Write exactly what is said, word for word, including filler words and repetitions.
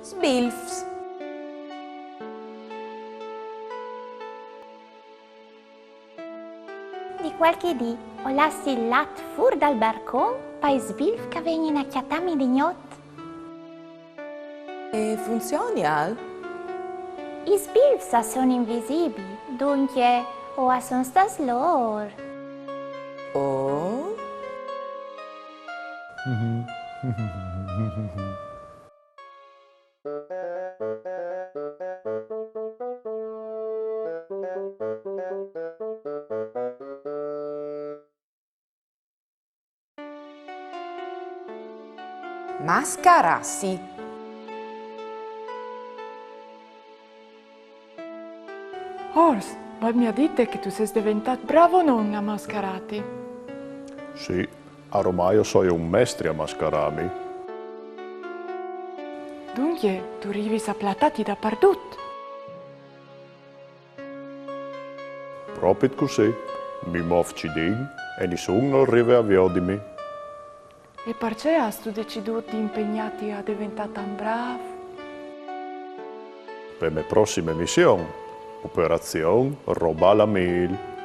Sbilfs. Di cualchi dì o lassi il lat fûr dal barcon pai sbilfs ch'a vegnin a cjatâmi di gnot. E funzionial? I sbilfs a son invisibili, duncje o a son stâts lôr. Oh? Mascarâsi. Horst, Bob mi à dit che tu sês deventât brâf, no, a mascarâti. Sì, aromai o soi un mestri a mascarâmi. Duncje, tu rivis a platâti dapardut. Propit cussì, mi môf cidin e nissun nol rive a viodimi. E parcè âstu decidût di impegnâti a deventâ tant brâf? Pe mê prossime mission, operazion Robâ la mîl.